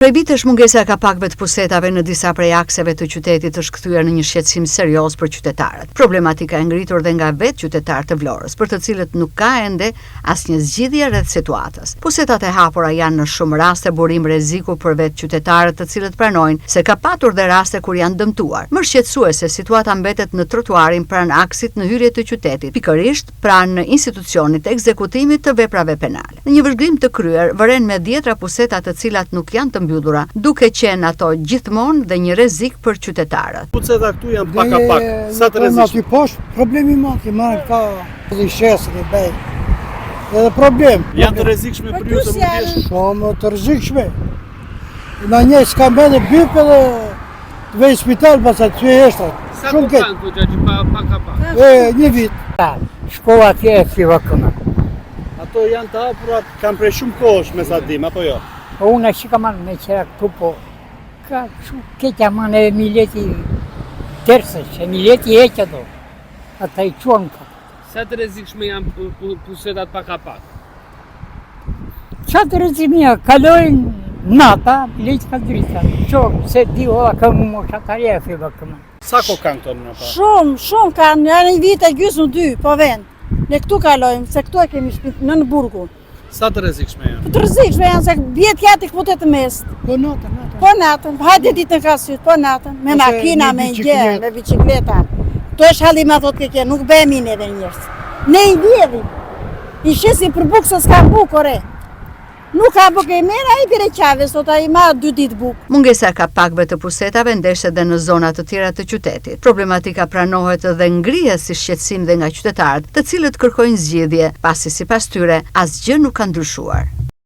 Prej vitesh mungesa e kapakëve të pusetave në disa prej akseve të qytetit është kthyer në një shqetësim serioz për qytetarët. Problematika e ngritur dhe nga vetë qytetarë të Vlorës, për të cilët nuk ka ende asnjë zgjidhje rreth situatës. Pusetat e hapura janë në shumë raste burim rreziku për vetë qytetarët të cilët pranojnë se ka patur dhe raste kur janë dëmtuar. Më shqetësuese situata mbetet në trotuarin pranë aksit në hyrje të qytetit, pikërisht pranë institucionit të ekzekutimit të veprave penale. Në një vëzhgim të kryer, vëren me dhjetra puseta të cilat nuk janë të mbyllura, duke qenë ato gjithmonë dhe një rrezik për qytetarët. Puseta këtu janë pa kapak, sa të rrezikshme. Aty poshtë, problem i madh, i marrin këta dhe i shesin, i bëjnë. Edhe problem. Janë të rrezikshme për ju se mund të jesh. Shumë të rrezikshme. Na një s'ka mbene byp edhe të vej spital pastaj të thyej eshtrat. Sa Shumë kohë keq. kanë këtu xhaxhi pa pa kapak? E, një vit. Shkova atje e thyva këmbën. Ato janë të hapura, kanë prej shumë kohësh me sa dim, apo jo? Po unë që kam marrë me qera këtu, po ka kështu keq aman edhe mileti tërsësh, e mileti e që do. Ata i quan ka. Sa të rrezikshme janë pu- pu- pusetat pa kapak? Qa të rrezikshme janë, kalojnë nata, mileti ka drita. Qo, se di olla këmë moshatarja e thyva këmbën. Sa kohë kanë këto në pa? Shumë, shumë kanë, janë një vit e gjysmë dy, po ven. Ne këtu kalojmë, se këtu e kemi shtëpinë nën burgun. Sa të rrezikshme janë? Po të rrezikshme janë se bie tjati këputet në mes. Po natën, natën. Po natën, hajde ditën ka syt, po natën, me Ose makina, me me gjë, bicikleta. me bicikleta. Kto është halli ma thot ke nuk bëhemi neve njerëz. Ne i vjedhim. I shesim për bukë se s'ka bukë, ore. Nuk ka bukë e merr ai pire qave, sot ai ma dy ditë bukë. Mungesa e kapakëve të pusetave ndeshet dhe në zona të tjera të qytetit. Problematika pranohet dhe ngrihet si shqetësim dhe nga qytetarët, të cilët kërkojnë zgjidhje, pasi sipas tyre asgjë nuk ka ndryshuar.